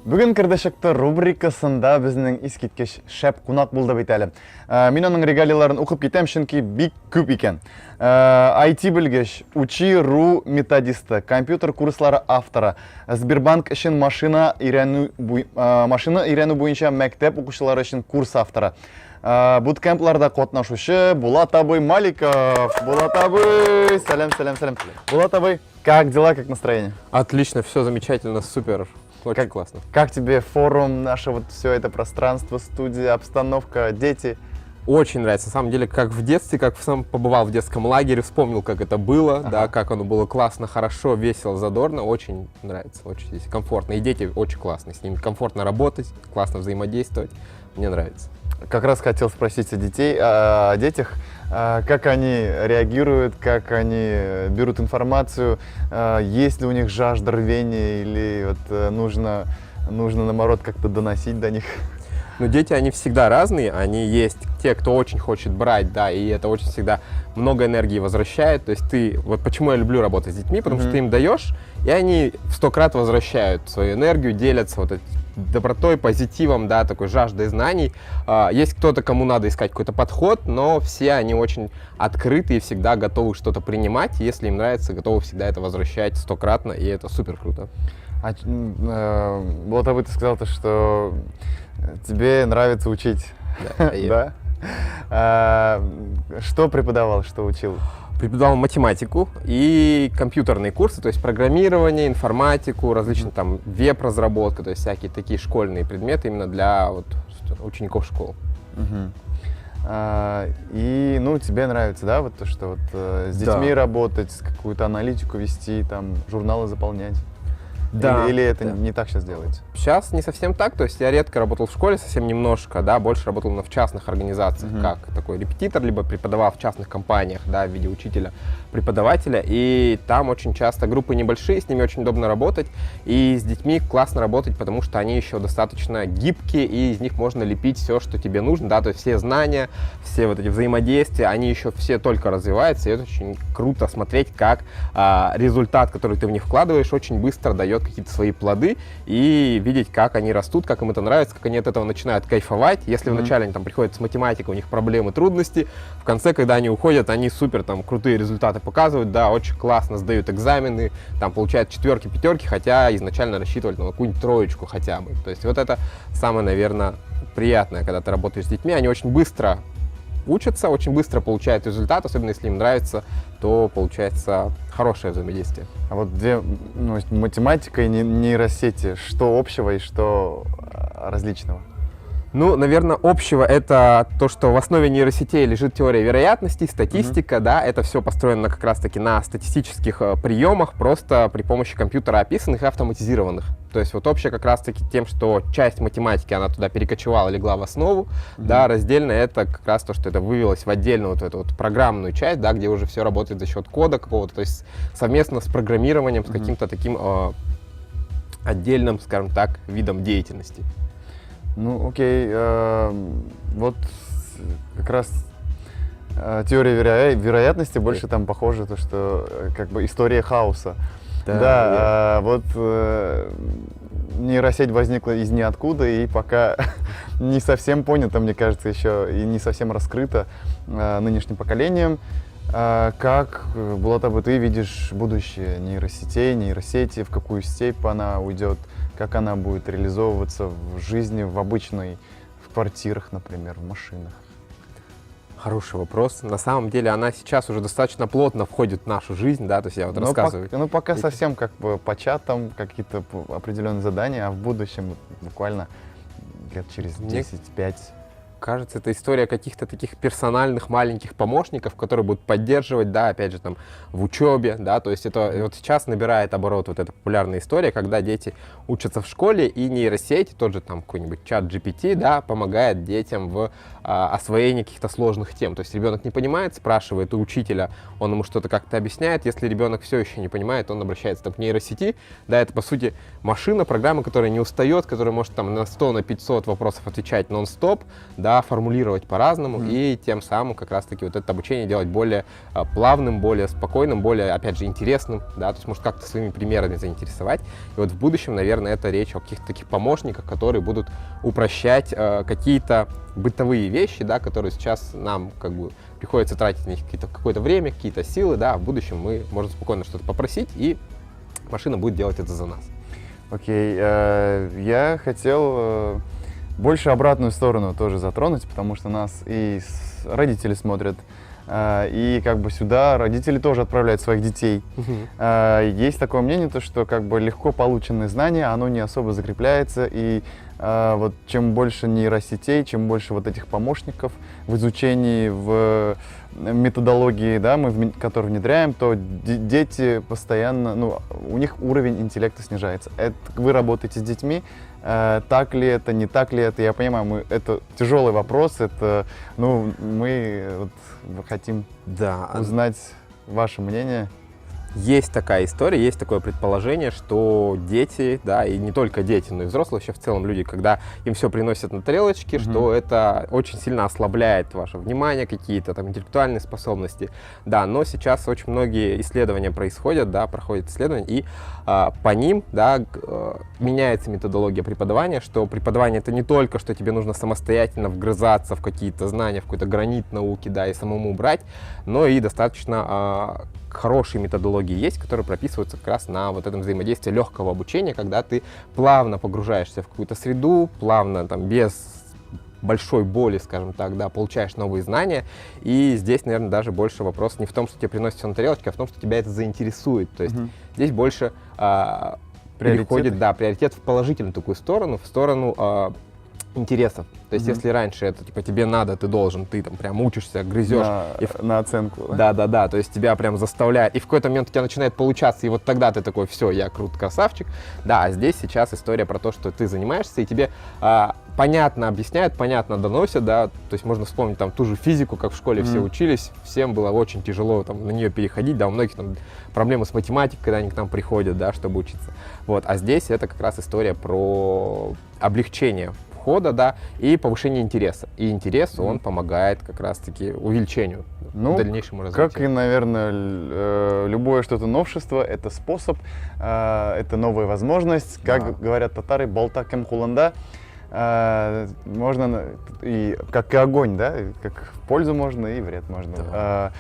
Бүген керде чыкты рубрикасында безнең искиткеч шәп кунак булды бит әле. Мин аның регалияләрен укып китәм, чөнки бик күп икән. IT белгеч, Учи.ру методисты, компьютер курслары авторы, Сбербанк өчен машина өйрәнү машина өйрәнү буенча мәктәп укучылары өчен курс авторы. Буткемпларда катнашучы Булат абый Маликов. Булат абый, сәлам, сәлам, сәлам. Булат абый, как дела, как настроение? Отлично, все замечательно, супер. Очень классно. Как тебе форум, наше вот все это пространство, студия, обстановка, дети? Очень нравится. На самом деле, как в детстве, как сам побывал в детском лагере, вспомнил, как это было, да, как оно было классно, хорошо, весело, задорно. Очень нравится, очень здесь комфортно. И дети очень классные, с ними комфортно работать, классно взаимодействовать. Мне нравится. Как раз хотел спросить о детей, о детях, как они реагируют, как они берут информацию, есть ли у них жажда рвения или вот нужно наоборот как-то доносить до них? Но дети, они всегда разные, они есть те, кто очень хочет брать, да, и это очень всегда много энергии возвращает, то есть ты, вот почему я люблю работать с детьми, потому что ты им даешь, и они в 100 крат возвращают свою энергию, делятся вот этой добротой, позитивом, да, такой жаждой знаний. Есть кто-то, кому надо искать какой-то подход, но все они очень открыты и всегда готовы что-то принимать, если им нравится, готовы всегда это возвращать стократно, и это супер круто. Булат абый, ты сказал, то, что тебе нравится учить. Да? Да? Что преподавал, что учил? Преподавал математику и компьютерные курсы, то есть программирование, информатику, различные там веб-разработка, то есть всякие такие школьные предметы именно для вот учеников школ. И, ну, тебе нравится, да, вот то, что вот с детьми работать, какую-то аналитику вести, там, журналы заполнять? Да. Или это не так сейчас делается? Сейчас не совсем так, то есть я редко работал в школе, совсем немножко, да, больше работал в частных организациях, как такой репетитор, либо преподавал в частных компаниях, да, в виде учителя, преподавателя, и там очень часто группы небольшие, с ними очень удобно работать, и с детьми классно работать, потому что они еще достаточно гибкие, и из них можно лепить все, что тебе нужно, да, то есть все знания, все вот эти взаимодействия, они еще все только развиваются, и это очень круто смотреть, как результат, который ты в них вкладываешь, очень быстро дает какие-то свои плоды, и видеть, как они растут, как им это нравится, как они от этого начинают кайфовать. Если вначале они там приходят с математикой, у них проблемы, трудности, в конце, когда они уходят, они супер там крутые результаты показывают, да, очень классно сдают экзамены, там получают 4-ки, 5-ки, хотя изначально рассчитывали на какую-нибудь 3 хотя бы. То есть вот это самое, наверное, приятное, когда ты работаешь с детьми, они очень быстро учатся, очень быстро получают результат, особенно если им нравится, то получается хорошее взаимодействие. А вот две, ну, математика и нейросети, что общего и что различного? Ну, наверное, общего это то, что в основе нейросетей лежит теория вероятностей, статистика, да, это все построено как раз-таки на статистических приемах, просто при помощи компьютера описанных и автоматизированных. То есть вот общее как раз-таки тем, что часть математики, она туда перекочевала, легла в основу, да, раздельно это как раз то, что это вывелось в отдельную вот эту вот программную часть, да, где уже все работает за счет кода какого-то, то есть совместно с программированием, с каким-то таким отдельным, скажем так, видом деятельности. Ну, окей, вот как раз теория вероятности больше там похожа, то, что как бы история хаоса. Да, вот нейросеть возникла из ниоткуда и пока не совсем понята, мне кажется, еще и не совсем раскрыта нынешним поколением. Как, Булат абый, ты видишь будущее нейросетей, нейросети, в какую степь она уйдет, как она будет реализовываться в жизни, в обычной, в квартирах, например, в машинах? Хороший вопрос. На самом деле она сейчас уже достаточно плотно входит в нашу жизнь, да, то есть я вот Но рассказываю. Ну, пока совсем как бы по чатам какие-то определенные задания, а в будущем буквально лет через 10-5. Кажется, это история каких-то таких персональных маленьких помощников, которые будут поддерживать, да, опять же, там, в учебе, да, то есть это вот сейчас набирает оборот вот эта популярная история, когда дети учатся в школе, и нейросеть, тот же там какой-нибудь чат GPT, да, помогает детям в освоении каких-то сложных тем. То есть ребенок не понимает, спрашивает у учителя, он ему что-то как-то объясняет, если ребенок все еще не понимает, он обращается там к нейросети, да, это, по сути, машина, программа, которая не устает, которая может там на 100, на 500 вопросов отвечать нон-стоп, да, формулировать по-разному, и тем самым как раз-таки вот это обучение делать более плавным, более спокойным, более, опять же, интересным, да, то есть может как-то своими примерами заинтересовать. И вот в будущем, наверное, это речь о каких-то таких помощниках, которые будут упрощать какие-то бытовые вещи, да, которые сейчас нам как бы приходится тратить на них какое-то время, какие-то силы, да, а в будущем мы можем спокойно что-то попросить, и машина будет делать это за нас. Окей, я хотел больше обратную сторону тоже затронуть, потому что нас и родители смотрят, и как бы сюда родители тоже отправляют своих детей. Есть такое мнение, то, что как бы легко полученное знание, оно не особо закрепляется, и вот чем больше нейросетей, чем больше вот этих помощников в изучении, в методологии, да, мы, которую внедряем, то дети постоянно, ну, у них уровень интеллекта снижается. Это, вы работаете с детьми, так ли это, не так ли это, я понимаю, это тяжелый вопрос, это, ну, мы вот хотим узнать ваше мнение. Есть такая история, есть такое предположение, что дети, да, и не только дети, но и взрослые, вообще в целом люди, когда им все приносят на тарелочке, что это очень сильно ослабляет ваше внимание, какие-то там интеллектуальные способности, да, но сейчас очень многие исследования происходят, да, проходят исследования, и по ним, да, меняется методология преподавания, что преподавание — это не только, что тебе нужно самостоятельно вгрызаться в какие-то знания, в какой-то гранит науки, да, и самому брать, но и достаточно хорошие методологии есть, которые прописываются как раз на вот этом взаимодействии легкого обучения, когда ты плавно погружаешься в какую-то среду, плавно там без большой боли, скажем так, да, получаешь новые знания. И здесь, наверное, даже больше вопрос не в том, что тебе приносится на тарелочке, а в том, что тебя это заинтересует. То есть здесь больше переходит, да, приоритет в положительную такую сторону, в сторону интересов. То есть, если раньше это, типа, тебе надо, ты должен, ты там прям учишься, грызешь. На оценку. Да-да-да, то есть тебя прям заставляют. И в какой-то момент у тебя начинает получаться, и вот тогда ты такой, все, я крут, красавчик. Да, а здесь сейчас история про то, что ты занимаешься, и тебе понятно объясняют, понятно доносят, да, то есть можно вспомнить там ту же физику, как в школе все учились, всем было очень тяжело там на нее переходить, да, у многих там проблемы с математикой, когда они к нам приходят, да, чтобы учиться. Вот, а здесь это как раз история про облегчение входа, да, и повышение интереса. И интерес, он помогает как раз-таки увеличению, ну, дальнейшему развитию. Как и, наверное, любое что-то новшество, это способ, это новая возможность. Как говорят татары, балта кем кулында, можно и как и огонь, да, как в пользу можно и вред можно. Да.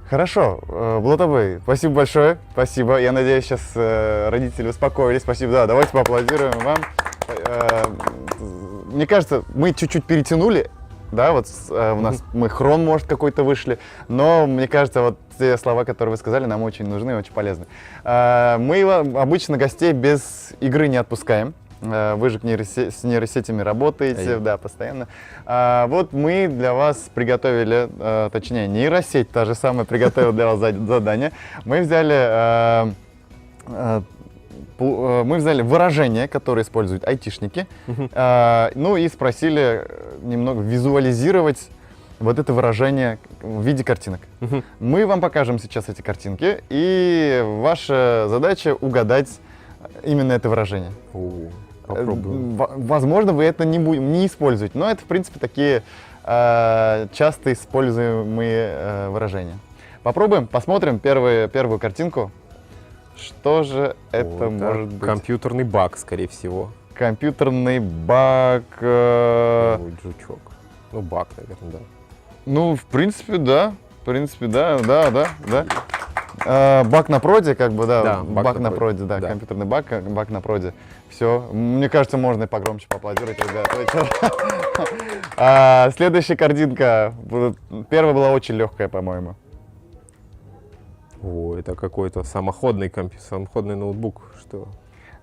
Хорошо, Булат абый, спасибо большое, спасибо. Я надеюсь, сейчас родители успокоились. Спасибо, да, давайте поаплодируем вам. Мне кажется, мы чуть-чуть перетянули, да, вот у нас мы хрон, может, какой-то вышли, но мне кажется, вот те слова, которые вы сказали, нам очень нужны и очень полезны. Мы обычно гостей без игры не отпускаем. Вы же с нейросетями работаете, да, постоянно. Вот мы для вас приготовили, точнее, нейросеть та же самая приготовила для вас задание. Мы взяли выражения, которые используют айтишники, ну и спросили немного визуализировать вот это выражение в виде картинок. Мы вам покажем сейчас эти картинки, и ваша задача угадать именно это выражение. Попробуем. Возможно, вы это не используете, но это, в принципе, такие часто используемые выражения. Попробуем, посмотрим первую картинку. Что же это О, может быть? Компьютерный баг, скорее всего. Компьютерный баг. Ой, жучок. Ну, баг, наверное, да. Ну, в принципе, да. В принципе, да, да, да, да. Баг на проде, как бы, да. Да, баг на проде, да, компьютерный баг, баг на проде. Все. Мне кажется, можно и погромче поаплодировать, ребята. Следующая картинка. Первая была очень легкая, по-моему. О, это какой-то самоходный компьютер, самоходный ноутбук, что?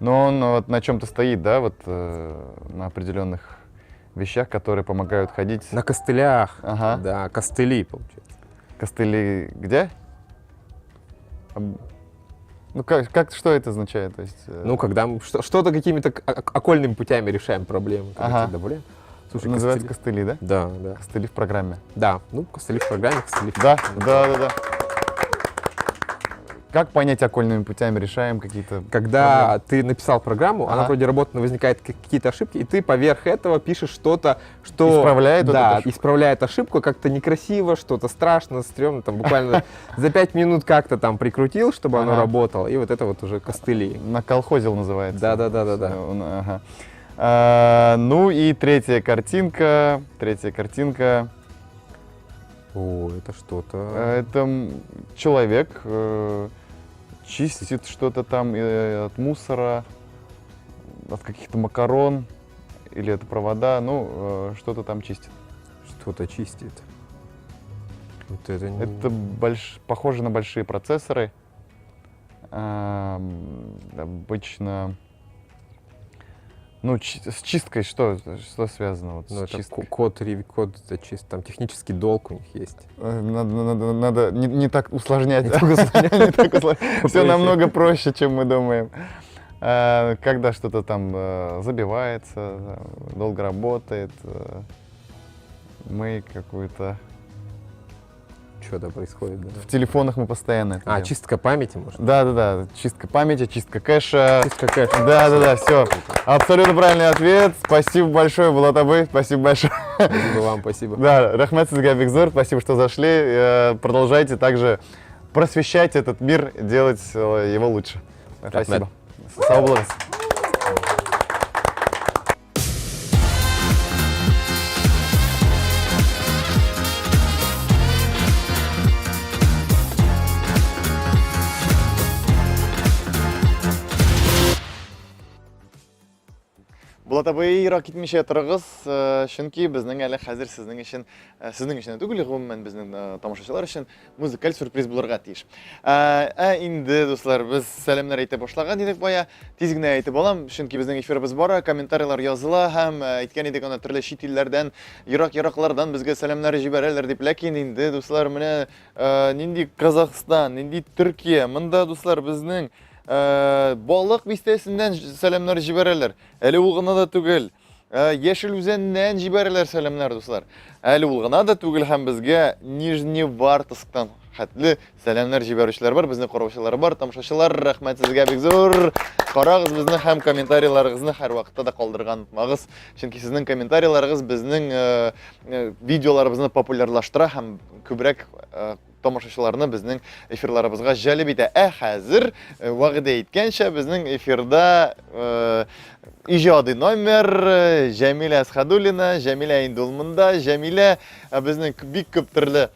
Но он вот на чем-то стоит, да, вот на определенных вещах, которые помогают ходить. На костылях. Ага. Да, костыли, получается. Костыли где? Ну, как, что это означает? То есть, Ну, когда мы что-то какими-то окольными путями решаем проблемы, когда Ага. тебя добавляем. Слушай, называется костыли. костыли, да? Да, да. Костыли в программе. Да, ну, костыли в программе, костыли в Да, да, да, да. Как понять, окольными путями решаем какие-то Когда проблемы? ты написал программу, она Ага. вроде работает, но возникают какие-то ошибки, и ты поверх этого пишешь что-то, что... Исправляет вот Да, эту ошибку. исправляет ошибку, как-то некрасиво, что-то страшно, стрёмно, там буквально за 5 минут как-то там прикрутил, чтобы оно Ага. работало, и вот это вот уже костыли. Наколхозил называется. Да-да-да-да-да. Ага. Ну и третья картинка. Третья картинка. О, это что-то... Это человек чистит что-то там от мусора, от каких-то макарон, или это провода, ну, что-то там чистит. Что-то чистит. Вот это не- Это похоже на большие процессоры. Обычно... Ну, с чисткой что связано? Вот Ну, с это чисткой? код, код, это чисто, там технический долг у них есть. Надо не так усложнять. Не так усложнять. Не так усложнять. Все Проще. намного проще, чем мы думаем. Когда что-то там забивается, долго работает, мы какую-то... Что-то происходит, да. В телефонах мы постоянно это А, делаем. чистка памяти, может? Да-да-да, чистка памяти, чистка кэша. Чистка кэша. Да-да-да, все. Абсолютно правильный ответ. Спасибо большое, Булат абый. Спасибо большое. Спасибо вам, спасибо. Да, рәхмәт сезгә бик зур, спасибо, что зашли. Продолжайте также просвещать этот мир, делать его лучше. Рәхмәт. Спасибо. Сау булыгыз. Булат абый, ерак китмичә торыгыз, чөнки безнең әле хәзер сезнең өчен сезнең өчен түгел, гомумән безнең тамашачылар өчен музыкаль сюрприз булырга тиеш. Ә инде, дуслар, без сәламнәр әйтә башлаган идек бая. Тиз генә әйтеп алам, чөнки безнең эфирыбыз бара, комментарийлар языла һәм әйткән идек аны төрле чит илләрдән, ерак-ераклардан безгә сәламнәр җибәрәләр дип. Ләкин инде, дуслар, менә нинди Казахстан, нинди Төркия, монда, дуслар, безнең Балык бистәсеннән сәламнәр җибәрәләр. Әле ул гына да түгел. Яшел Үзәннән җибәрәләр сәламнәр, дуслар. Әле ул гына да түгел һәм безгә Нижневартовсктан хәтле сәламнәр җибәрүчеләр бар, безне караучылар бар, тамашачылар, рәхмәт сезгә бик зур. Карагыз безне һәм комментарийларыгызны һәрвакытта да калдырган онытмагыз. Чөнки сезнең комментарийларыгыз безнең видеоларыбызны популярлаштыра һәм күбрәк тамашачыларны безнең эфирларыбызга җәлеп итә. Ә хәзер вәгъдә иткәнчә безнең эфирда иҗади номер Җәмилә Әсхәдуллина, Җәмилә инде ул монда, Җәмилә безнең бик күп төрле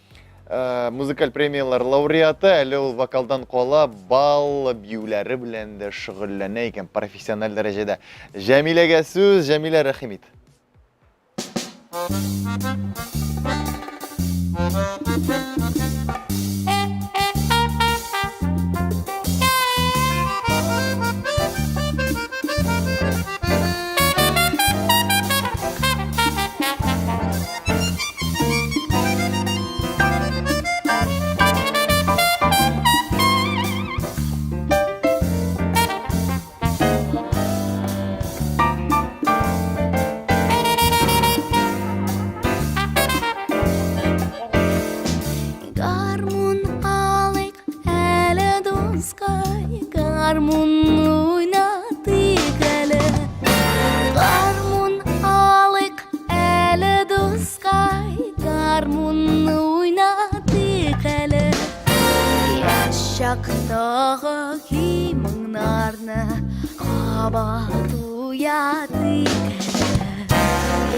музыкаль премиялар лауреаты, әле ул вокалдан кала бал биюләре белән дә шөгыльләнә икән профессиональ дәрәҗәдә. Җәмиләгә сүз, Җәмилә, рәхим ит. Гармун алыйк әле, дускай, гармун уйнатыйк әле. Гармун алыйк әле, дускай, гармун уйнатыйк әле. Яшь Яшь чактагы көй-моңнарны кабат уятыйк әле.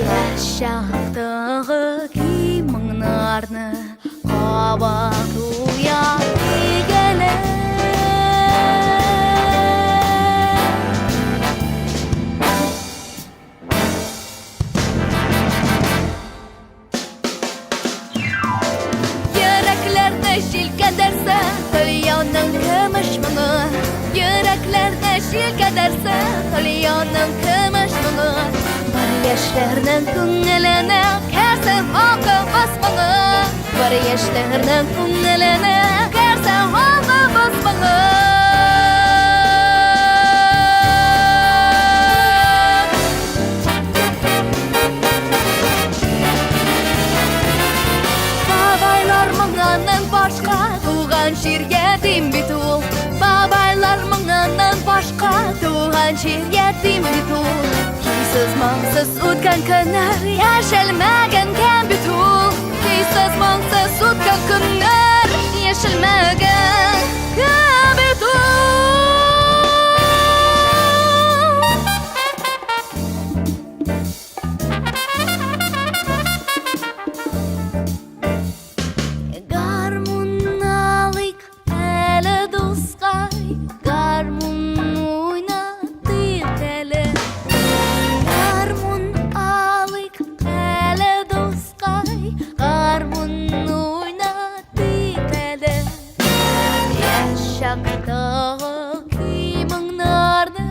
Яшь чактагы көй-моңнарны кабат уятыйк әле. Йөрәкләрне җилкәдәрсә Тольяның көмеш моңы. Йөрәкләрне җилкәдәрсә Тольяның көмеш моңы. Бар яшьләрнең күңеленә керсен халкыбыз моңы. Бар яшьләрнең күңеленә керсен халкыбыз моңы. Бабайлар моңыннан башка туган җир ятим бит ул. Бабайлар моңыннан башка туган җир ятим бит ул. Көйсез моңсыз үткән көннәр яшәлмәгән кем бит ул. Көйсез моңсыз үткән көннәр яшәлмәгән кем бит ул. Гармун алыйк әле, дускай, гармун уйнатыйк әле. Гармун алыйк әле, дускай, гармун уйнатыйк әле. Яшь чактагы көй-моңнарны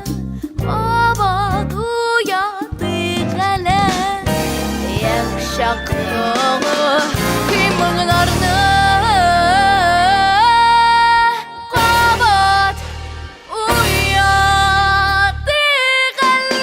кабат уятыйк әле. Яшь чактагы көй-моңнарны кабат уятыйк әле.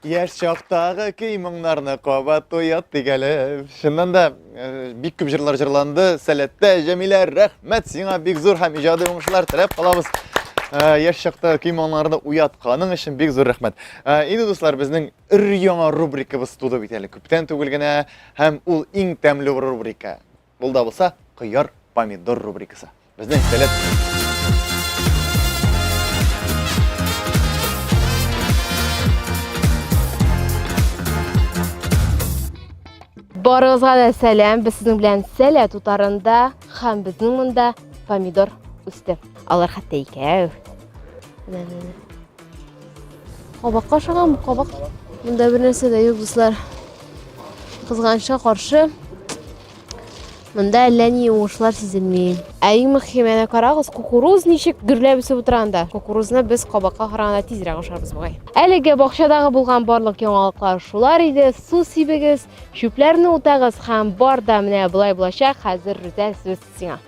Яшь чактагы көй моңнарны кабат уят дигәле. Чыннан да э, бик күп җырлар җырланды. Сәләттә Җәмилә, рәхмәт сиңа бик зур һәм иҗади уңышлар теләп калабыз. Э, яшь чакта көй моңнарны уятканың өчен бик зур рәхмәт. Э, инде дуслар, безнең өр-яңа рубрикабыз туды бит әле күптән түгел генә һәм ул иң тәмле рубрика. Ул да булса кыяр помидор рубрикасы. Безнең сәләт Барыгызга да сәлам. Без сезнең белән Сәләт утарында һәм безнең монда помидор үсте. Алар хәтта икәү. Менә, менә. Кабакка ошаган бу кабак. Монда бер нәрсә дә юк, дуслар. Кызганычка каршы, Монда әллә ни уңышлар сизелми. Ә иң мөһиме, әнә карагыз, кукуруз ничек гөрләп үсеп утыра анда. Кукурузны без кабакка караганда тизрәк ашарбыз бугай. Әлеге бакчадагы булган барлык яңалыклар шулар иде. Су сибегез, чүпләрне утагыз һәм бар да менә болай булачак. Хәзер Рүзәл сүз сиңа.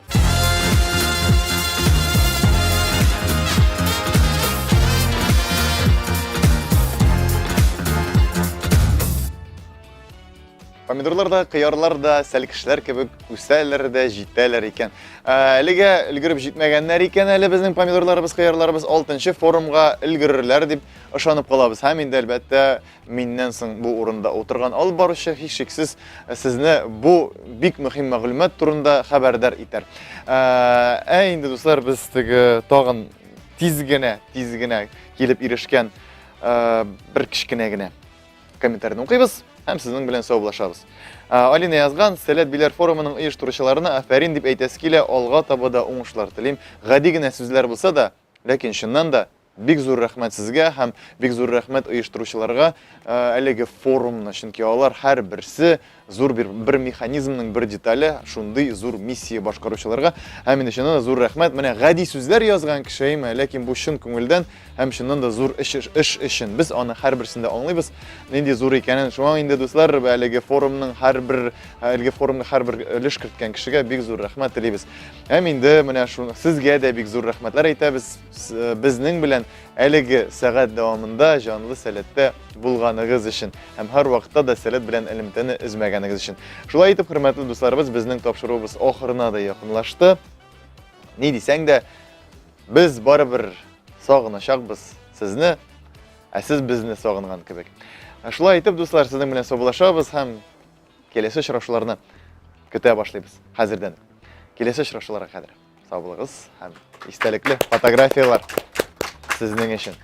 Помидорлар да, кыярлар да сәлкешләр кебек үсәләр дә, җитәләр икән. Ә, әлегә өлгереп җитмәгәннәр икән әле безнең помидорларыбыз, кыярларыбыз 6 форумга өлгерерләр дип ышанып калабыз. Һәм инде әлбәттә миннән соң бу урында утырган алып баручы һичшиксез сезне бу бик мөһим мәгълүмат турында хәбәрдар итәр. Ә, ә инде дуслар, без теге тагын тиз генә, тиз генә килеп ирешкән бер кечкенә генә комментарийны укыйбыз һәм сезнең белән саубуллашабыз. Алина язган, Сәләт Биләр форумының оештыручыларына афәрин дип әйтәсе килә, алга таба да уңышлар телим. Гади генә сүзләр булса да, ләкин чыннан да бик зур рәхмәт сезгә һәм бик зур рәхмәт оештыручыларга әлеге форумны, чөнки алар һәрберсе зур бер, бер механизмның бер детале, шундый зур миссия башкаручыларга. Һәм инде чыннан да зур рәхмәт. Менә гади сүзләр язган кеше, әйме, ләкин бу чын күңелдән һәм чыннан да зур эш, эш өчен. Без аны һәрберсен дә аңлыйбыз, нинди зур икәнен. Шуңа инде, дуслар, әлеге форумның һәрбер, әлеге форумга һәрбер өлеш керткән кешегә бик зур рәхмәт телибез. Һәм инде менә шуны сезгә дә бик зур рәхмәтләр әйтәбез. Безнең белән әлеге сәгать дәвамында җанлы сәләттә булганыгыз өчен һәм һәрвакытта да сәләт белән элемтәне өзмәгәнегез өчен. Шулай итеп, хөрмәтле дусларыбыз, безнең тапшыруыбыз ахырына да якынлашты. Ни дисәң дә, Без барыбер сагыначакбыз сезне, ә сез безне сагынган кебек. Шулай итеп, дуслар, сезнең белән саубуллашабыз һәм киләсе очрашуларны көтә башлыйбыз хәзердән. Киләсе очрашуларга кадәр. Сау булыгыз һәм истәлекле фотографияләр сезнең өчен.